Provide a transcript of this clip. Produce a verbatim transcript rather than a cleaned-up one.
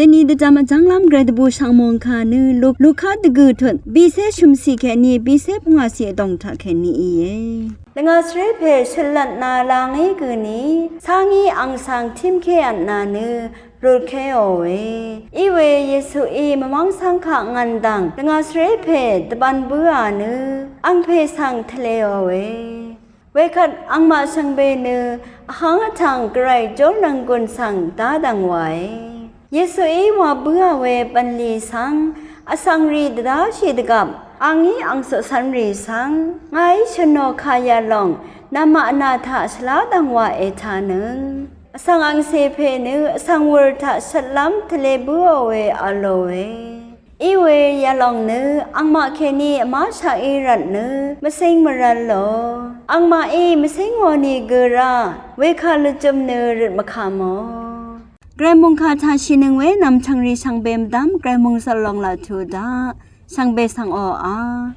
Dvni dvjam vjv́nglv́m gvray dvbù shv̀ng mòngkà nø Luk, Luka dvgø̀ tut bìcé shø̀mcì kèní bìcé pvngwàcì vdòng taq kèní íe. Lvngà svré pè shøtlatna la ngí gø̀ní cángí ang svng tímké vtnà nø rutkéòe. Iwe Yesuí mvmv́ng cv́ng kaq ngv̀ndv̀ng lvngà svré pè dvbvn bǿà nø angpè svng tvlēòe. Wekvt angmaq shvngbe nø vhvng vtv̀ng gvray jórnvng gùn svng dádv̀ng wàe. Yesuí wa bǿà we bv̀nlì svng vsvng rì dvdáshì dvgvp a ngí ang coqcv́nrì svng ngàí shø̀nò kà yalòng namaq nà taq shvládv̀ng wà ètānøng vsvng angcè pè nø vsvng wur taq shvtlv́m tvlē bǿò we v̄lòe. Iwe yalòng nø angmaq kèní vmáshaqí rvtnø mvcing mvrv̄l lò. Angmaqí mvcíngò nìgø rá wekà lvjøm nø røt mvkàmò. Gvray mòngkà tàshìnøng we nv̀mchv̀ngrì shvngbe mvdv́m gvray mòngzv̀l lòng laq tuq daq shvngbe svng oqà